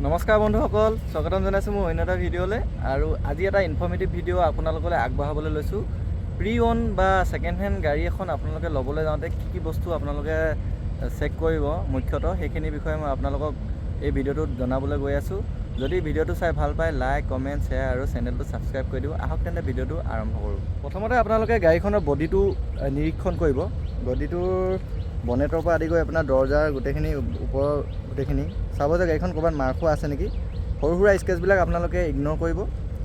নমস্কাৰ বন্ধুসকল, স্বাগতম জনাইছোঁ মোৰ অন্য এটা ভিডিঅ'লৈ। আৰু আজি এটা ইনফৰ্মেটিভ ভিডিঅ' আপোনালোকলৈ আগবঢ়াবলৈ লৈছোঁ। প্ৰি অ'ন বা ছেকেণ্ড হেণ্ড গাড়ী এখন আপোনালোকে ল'বলৈ যাওঁতে কি কি বস্তু আপোনালোকে চেক কৰিব, মুখ্যতঃ সেইখিনিৰ বিষয়ে মই আপোনালোকক এই ভিডিঅ'টোত জনাবলৈ গৈ আছোঁ। যদি ভিডিঅ'টো চাই ভাল পায়, লাইক, কমেণ্ট, শ্বেয়াৰ আৰু চেনেলটো ছাবস্ক্ৰাইব কৰি দিব। আহক তেন্তে, ভিডিঅ'টো আৰম্ভ কৰোঁ। প্ৰথমতে আপোনালোকে গাড়ীখনৰ বডিটো নিৰীক্ষণ কৰিব। বডিটোৰ বনেটৰ পৰা আদি কৰি আপোনাৰ দৰ্জাৰ গোটেইখিনি, ওপৰৰ গোটেইখিনি চাব যে গাড়ীখন ক'ৰবাত মাৰ খোৱা আছে নেকি। সৰু সুৰা স্ক্ৰেচবিলাক আপোনালোকে ইগন'ৰ কৰিব,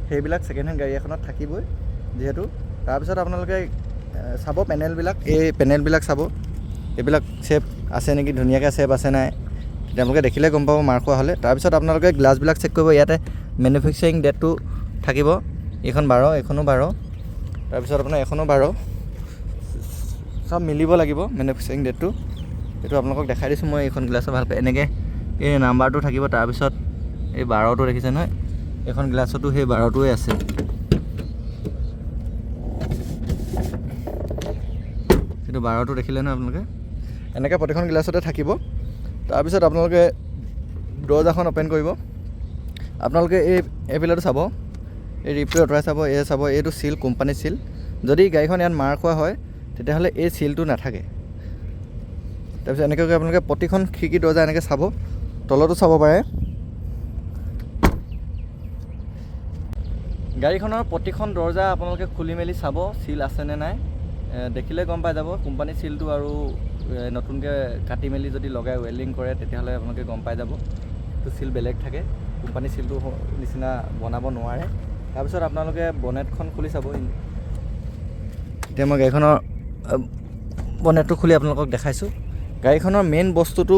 সেইবিলাক ছেকেণ্ড হেণ্ড গাড়ী এখনত থাকিবই যিহেতু। তাৰপিছত আপোনালোকে চাব পেনেলবিলাক, এই পেনেলবিলাক চাব, এইবিলাক চেপ আছে নেকি, ধুনীয়াকৈ চেপ আছে নাই, তেওঁলোকে দেখিলে গম পাব মাৰ খোৱা হ'লে। তাৰপিছত আপোনালোকে গ্লাছবিলাক চেক কৰিব। ইয়াতে মেনুফেকচাৰিং ডেটটো থাকিব। এইখন 12, এইখনো 12, তাৰপিছত আপোনাৰ এখনো 12, চব মিলিব লাগিব মেনুফেকচাৰিং ডেটটো। এইটো আপোনালোকক দেখাই দিছোঁ মই। এইখন গ্লাছৰ ভালকৈ এনেকৈ এই নাম্বাৰটো থাকিব। তাৰপিছত এই 12টো দেখিছে নহয়? এইখন গ্লাছতো সেই 12টোৱে আছে। এইটো 12টো দেখিলে নহয় আপোনালোকে? এনেকৈ প্ৰতিখন গ্লাছতে থাকিব। তাৰপিছত আপোনালোকে দৰ্জাখন অ'পেন কৰিব। আপোনালোকে এইবিলাটো চাব, এই ৰিপটো আঁতৰাই চাব। এই চাব, এইটো চিল, কোম্পানী চিল। যদি গাড়ীখন ইয়াত মাৰ খোৱা হয়, তেতিয়াহ'লে এই চিলটো নাথাকে। তাৰপিছত এনেকৈ আপোনালোকে প্ৰতিখন খিৰিকী, দৰ্জা এনেকৈ চাব, তলতো চাব পাৰে। গাড়ীখনৰ প্ৰতিখন দৰ্জা আপোনালোকে খুলি মেলি চাব, চিল আছেনে নাই। দেখিলে গম পাই যাব কোম্পানী চিলটো আৰু নতুনকৈ কাটি মেলি যদি লগাই ৱেল্ডিং কৰে, তেতিয়াহ'লে আপোনালোকে গম পাই যাব। এইটো চিল বেলেগ থাকে, কোম্পানী চিলটো নিচিনা বনাব নোৱাৰে। তাৰপিছত আপোনালোকে বনেটখন খুলি চাব। এতিয়া মই গাড়ীখনৰ বনেটটো খুলি আপোনালোকক দেখাইছোঁ। গাড়ীখনৰ মেইন বস্তুটো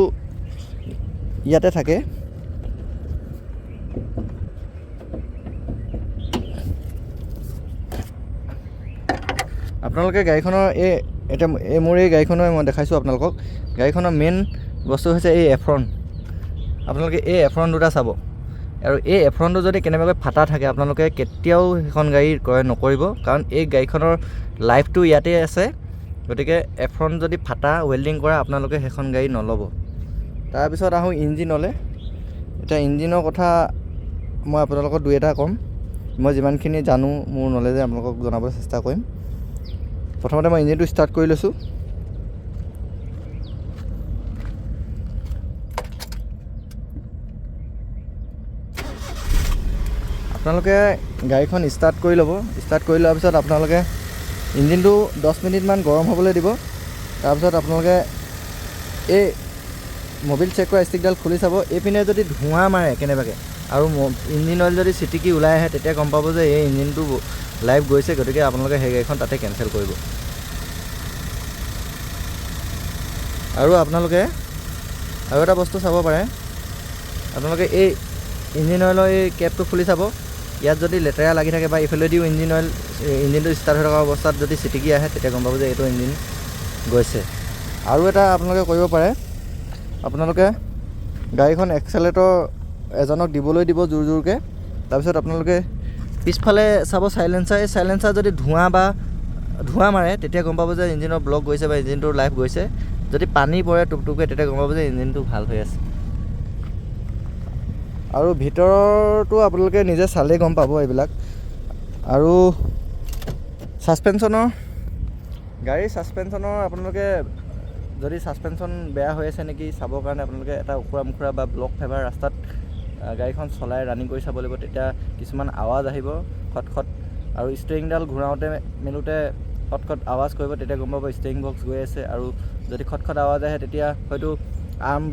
ইয়াতে থাকে। আপোনালোকে গাড়ীখনৰ এই এতিয়া এই মোৰ এই গাড়ীখনৰ মই দেখাইছোঁ আপোনালোকক। গাড়ীখনৰ মেইন বস্তু হৈছে এই এফ্ৰন। আপোনালোকে এই এফ্ৰন দুটা চাব আৰু এই এফ্ৰনটো যদি কেনেবাকৈ ফাটা থাকে, আপোনালোকে কেতিয়াও সেইখন গাড়ী ক্ৰয় নকৰিব, কাৰণ এই গাড়ীখনৰ লাইফটো ইয়াতে আছে। গতিকে এফ্ৰন যদি ফাটা, ৱেল্ডিং কৰা, আপোনালোকে সেইখন গাড়ী নল'ব। তাৰপিছত আহোঁ ইঞ্জিনলৈ। এতিয়া ইঞ্জিনৰ কথা মই আপোনালোকক দুই এটা ক'ম। মই যিমানখিনি জানো, মোৰ নলেজে আপোনালোকক জনাবলৈ চেষ্টা কৰিম। প্ৰথমতে মই ইঞ্জিনটো ষ্টাৰ্ট কৰি লৈছোঁ। আপোনালোকে গাড়ীখন ষ্টাৰ্ট কৰি ল'ব। ষ্টাৰ্ট কৰি লোৱাৰ পিছত আপোনালোকে ইঞ্জিনটো 10 মিনিটমান গৰম হ'বলৈ দিব। তাৰপিছত আপোনালোকে এই মবিল চেক কৰা ষ্টিকডাল খুলি চাব। এইপিনে যদি ধোঁৱা মাৰে কেনেবাকৈ আৰু ইঞ্জিন অইল যদি চিটিকি ওলাই আহে, তেতিয়া গম পাব যে এই ইঞ্জিনটো লাইফ গৈছে। গতিকে আপোনালোকে সেই গাড়ীখন তাতে কেঞ্চেল কৰিব। আৰু আপোনালোকে আৰু এটা বস্তু চাব পাৰে। আপোনালোকে এই ইঞ্জিন অইলৰ এই কেপটো খুলি চাব। ইয়াত যদি লেতেৰা লাগি থাকে বা ইফালেদিও ইঞ্জিন অইল ইঞ্জিনটো ষ্টাৰ্ট হৈ থকা অৱস্থাত যদি চিটিকি আহে, তেতিয়া গম পাব যে এইটো ইঞ্জিন গৈছে। আৰু এটা আপোনালোকে কৰিব পাৰে, আপোনালোকে গাড়ীখন এক্সেলেটৰ এজনক দিবলৈ দিব জোৰ জোৰকৈ। তাৰপিছত আপোনালোকে পিছফালে চাব চাইলেঞ্চাৰ। এই চাইলেঞ্চাৰ যদি ধোঁৱা বা ধোঁৱা মাৰে, তেতিয়া গম পাব যে ইঞ্জিনৰ ব্লক গৈছে বা ইঞ্জিনটোৰ লাইফ গৈছে। যদি পানী পৰে টোপ টোপকৈ, তেতিয়া গম পাব যে ইঞ্জিনটো ভাল হৈ আছে। আৰু ভিতৰটো আপোনালোকে নিজে চালেই গম পাব এইবিলাক। আৰু ছাছপেনশ্যনৰ, গাড়ীৰ ছাছপেনশ্যনৰ আপোনালোকে যদি ছাছপেনশ্যন বেয়া হৈ আছে নেকি চাবৰ কাৰণে আপোনালোকে এটা ওখোৰা মোখোৰা বা ব্লক ফাইবাৰ ৰাস্তাত গাড়ীখন চলাই ৰানিং কৰি চাব লাগিব। তেতিয়া কিছুমান আৱাজ আহিব খট খট আৰু ষ্টেৰিংডাল ঘূৰাওঁতে মেলোঁতে খট খট আৱাজ কৰিব, তেতিয়া গম পাব ষ্টেৰিং বক্স গৈ আছে। আৰু যদি খট খট আৱাজ আহে, তেতিয়া হয়তো আৰ্ম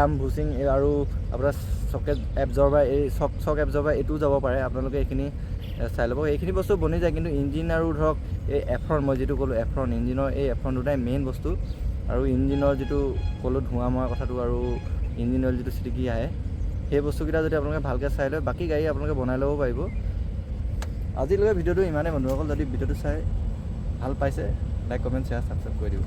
আৰ্ম বুচিং আৰু আপোনাৰ চকেট এবজৰ্বাৰ, এই চক চক এবজৰ্বাৰ, এইটোও যাব পাৰে। আপোনালোকে এইখিনি চাই ল'ব। এইখিনি বস্তু বনি যায়, কিন্তু ইঞ্জিন আৰু ধৰক এই এফ্ৰন, মই যিটো ক'লোঁ এফ্ৰন, ইঞ্জিনৰ এই এফ্ৰন দুটাই মেইন বস্তু। আৰু ইঞ্জিনৰ যিটো ক'লোঁ ধোঁৱা মৰা কথাটো আৰু ইঞ্জিন অইল যিটো চিটিকি আহে, সেই বস্তুকেইটা যদি আপোনালোকে ভালকৈ চাই লয়, বাকী গাড়ী আপোনালোকে বনাই ল'ব পাৰিব। আজিলৈকে ভিডিঅ'টো ইমানেই বন্ধুসকল। যদি ভিডিঅ'টো চাই ভাল পাইছে, লাইক, কমেণ্ট, শ্বেয়াৰ, ছাবস্ক্ৰাইব কৰি দিব।